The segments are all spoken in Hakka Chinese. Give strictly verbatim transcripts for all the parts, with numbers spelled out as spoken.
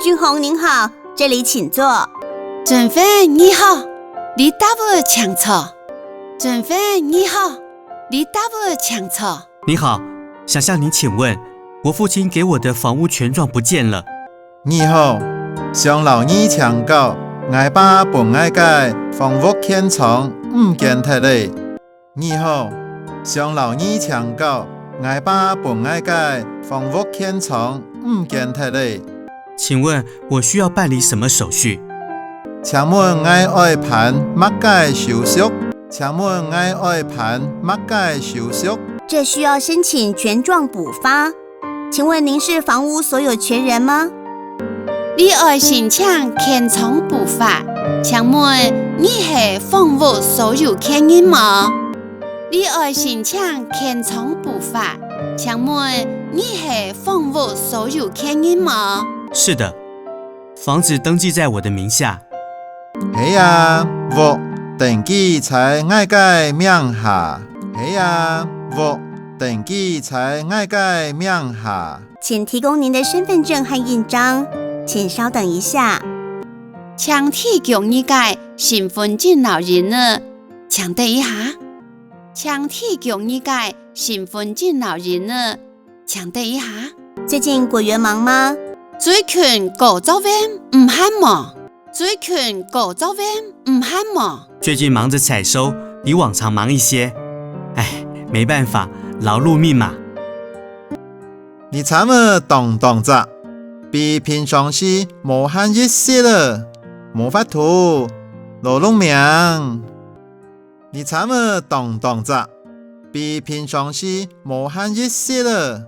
俊宏您好，这里请坐。俊宏你好，這搭位請坐。俊宏你好，這搭位請坐。你好，想向您请问，我父亲给我的房屋权状不见了。你好，想摎你請教，𠊎爸分𠊎个房屋權狀毋見忒了。你好，想摎你請教，𠊎爸分𠊎个房屋權狀毋見忒了。请问我需要办理什么手续？请问𠊎愛辦麼个手續？请问𠊎愛辦麼个手續？这需要申请权状补发。请问您是房屋所有权人吗？你愛申請權狀補發，請問你係房屋所有權人無？你愛申請權狀補發，請問你係房屋所有權人無？是的，房子登记在我的名下。係啊，屋登記在𠊎个名下。係啊，屋登記在𠊎个名下。请提供您的身份证和印章，请稍等一下。请提供你个身份證摎印仔，请等一下。请提供你个身份证摎印仔，请等一下。最近果园忙吗？最近果作園毋閒無？最近果作園毋閒無？最近忙着采收，比往常忙一些。唉，没办法，劳碌命嘛。這站仔當當䟓，比平常時無閒一息仔，無法度，勞碌命。 這站仔當當䟓，比平常時無閒一息仔，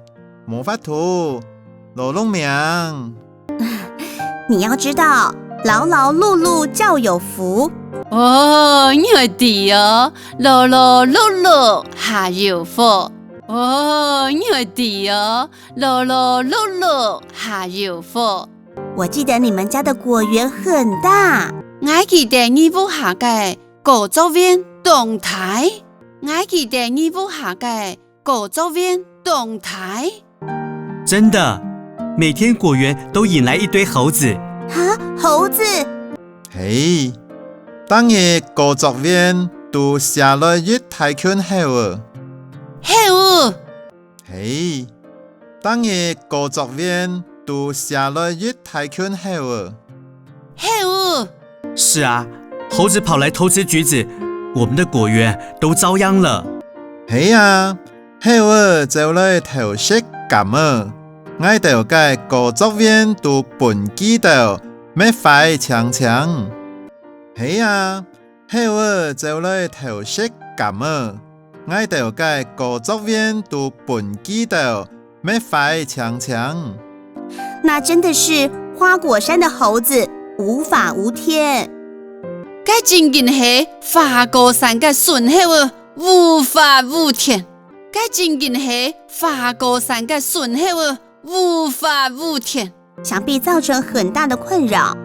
無法度，勞碌命。你要知道，勞勞碌碌較有福。哦，你愛知哦，勞勞碌碌較有福。哦，你愛知哦，勞勞碌碌較有福。我记得你们家的果园很大。𠊎記得你屋下个 果作園當大。𠊎記得你屋下个果作園當大。真的，每天果园都引来一堆猴子。哈，猴子？係，逐日果作園都餳來一大群猴仔。猴仔！ 係，逐日果作園都餳來一大群猴仔。猴仔！是啊，猴子跑來偷吃橘子，我們的果園都遭殃了。係啊，猴仔走來偷食柑仔，𠊎兜个果作園都分佢兜搣壞淨淨。係啊， 猴仔走來偷食柑仔，𠊎兜个果作園都分佢兜搣壞淨淨。那真的是花果山的猴子，無法無天。該真經係花果山个孫猴仔，無法無天。該真經係花果山个孫猴仔，無法無天。 想必造成很大的困扰，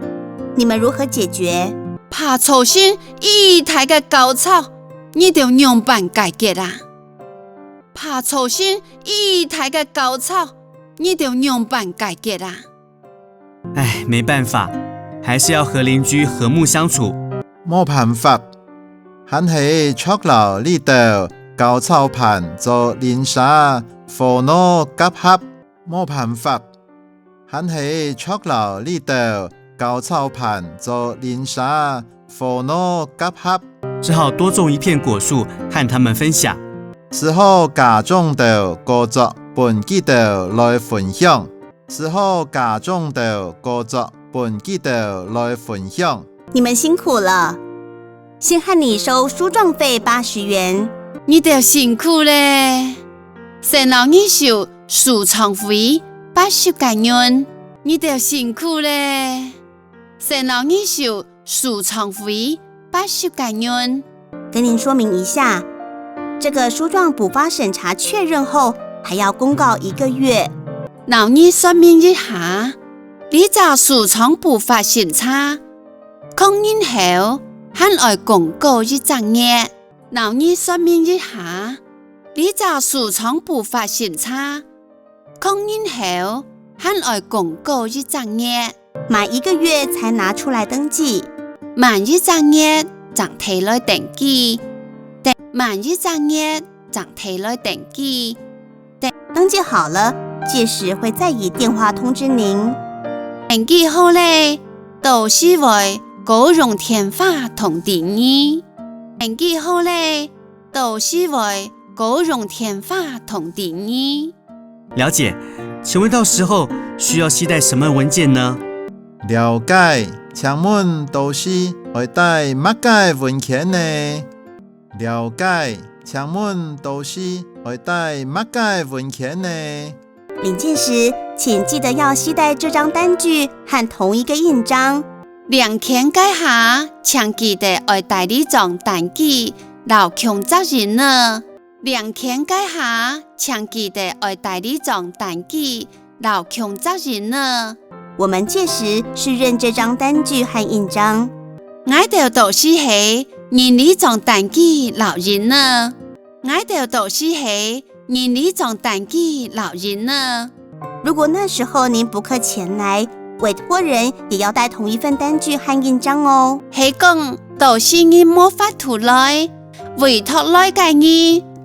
你们如何解决？怕造成異大个攪吵，你兜仰般解決啊？怕造成異大个攪吵，你兜仰般解決啊？唉，沒辦法，還是要和鄰居和睦相處。無辦法，還係著摎這兜攪吵伴做鄰舍，和挼合合。 無辦法，還係著摎這兜攪吵伴做鄰舍，和挼合合。只好多種一片果樹和他們分享。只好加種兜果作分佢兜來分享。只好加種兜果作分佢兜來分享。 你們辛苦了，先和你收書狀費八十元。你兜辛苦咧，先摎你收書狀費八十個銀。你兜辛苦咧，先摎你收書狀費八十個銀。跟您說明一下，這個書狀補發審查確認後，還要公告一個月。摎你說明一下，這隻書狀補發審查 確認後，還愛公告一隻月。摎你說明一下，這隻書狀補發審查，確認後，還愛供過一隻月。滿一個月才拿出來登記。滿一隻月正提來登記。等，滿一隻月正提來登記。等，登記好了，屆時會再以電話通知您。登記好咧，到時會過用電話通知你。登記好咧，到時會過用電話通知你。了解，請問到時候需要攜帶什麼文件呢？了解，請問到時愛帶麼个文件呢？了解，請問到時愛帶麼个文件呢？領件時，請記得要攜帶這張單據和同一個印章。領件該下，請記得愛帶這張單據摎共隻印仔。領件該下，請記得愛帶這張單據摎共隻印仔。我們屆時是認這張單據和印章。𠊎兜到時係認這張單據摎印仔。𠊎兜到時係認這張單據摎印仔。如果那時候您不克前來，委託人也要帶同一份單據和印章哦。係講，到時你無法度來，委託來个人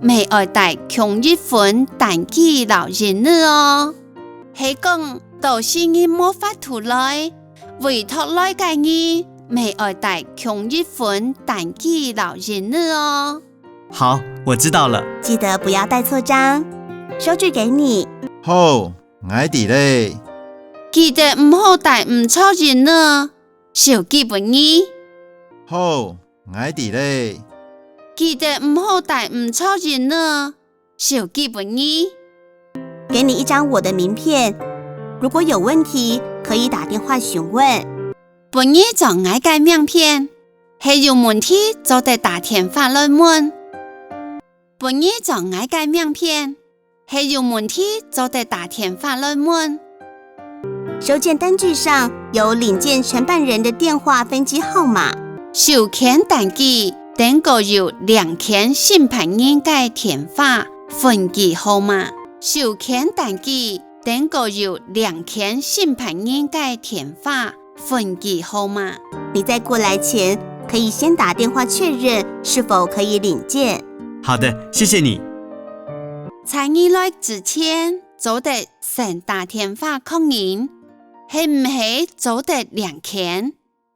乜愛帶共一份單據摎印仔哦。係講，到時你無法度來，委託來个人乜愛帶共一份單據摎印仔哦。好，我知道了。記得不要帶錯章。收據給你。好，𠊎知咧。記得毋好帶毋著印仔，收據分你。好，𠊎知咧。記得毋好帶毋著印仔，收據分你。給你一張我的名片，如果有問題，可以打電話詢問。分你張𠊎个名片，係有問題做得打電話來問。分你張𠊎个名片，係有問題做得打電話來問。收件單據上有領件承辦人的電話分機號碼。收件單據頂高有領件承辦人个電話分機號碼。收件單據頂高有領件承辦人个電話分機號碼。你在過來前，可以先打電話確認是否可以領件。好的，謝謝你。在你來之前，做得先打電話確認，係毋係做得領件。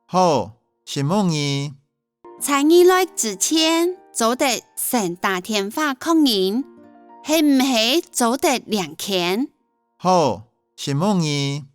好，承蒙你。在你來之前，做得先打電話確認，係毋係做得領件。好，承蒙你。